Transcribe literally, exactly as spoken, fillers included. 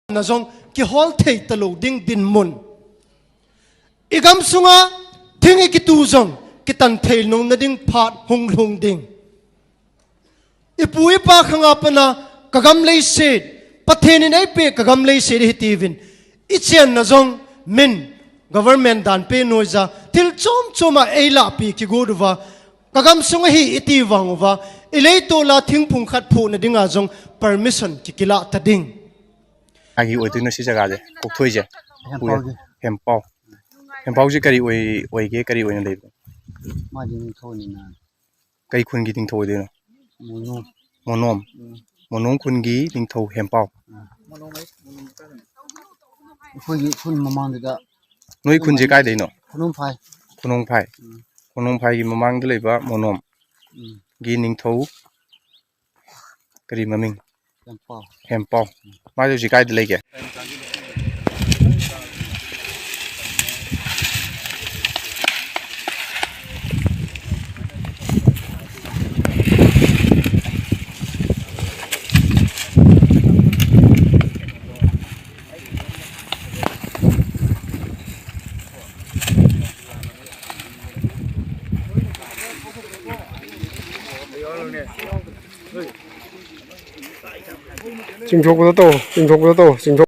na jong kihol thei talou ding dinmun. I gam sunga thing i kitu jong kitan thei nung na ding phat hung lhung ding. I pu i pa khanga pana ka gam leiset, Pathen in eipe ka gam leiset hi tiuvin. I chenna jong min government dan pe noiya thil chom choma ei lahpi kigot uva, ka gam sunga hi i ti vang uva, i leitol a thingphung khat phuhna dinga jong permission ki, kila ta ding. Agi oi tu na si jaga je, kok thoi je. Hempau je. Hempau. Hempau je kari oi, oi ke kari oi na lei. Ma jing thoi ni na. Kei khun ki Ningthou dei no? Monom. Monom. Mm. Monom khun ki Ningthou Hempau. Ah. Khun ki khun mamang dei da. Noi khun je kai dei no? Khunung Phai. Khunung Phai. Mm. Khunung Phai ki mamang dei lei ba Monom. Mm. Ki Ningthou. Kari maming. Hempau. Hempau. Ma jo ji kai de lei ke. Chingthok ko to, chingthok ko to, chingthok.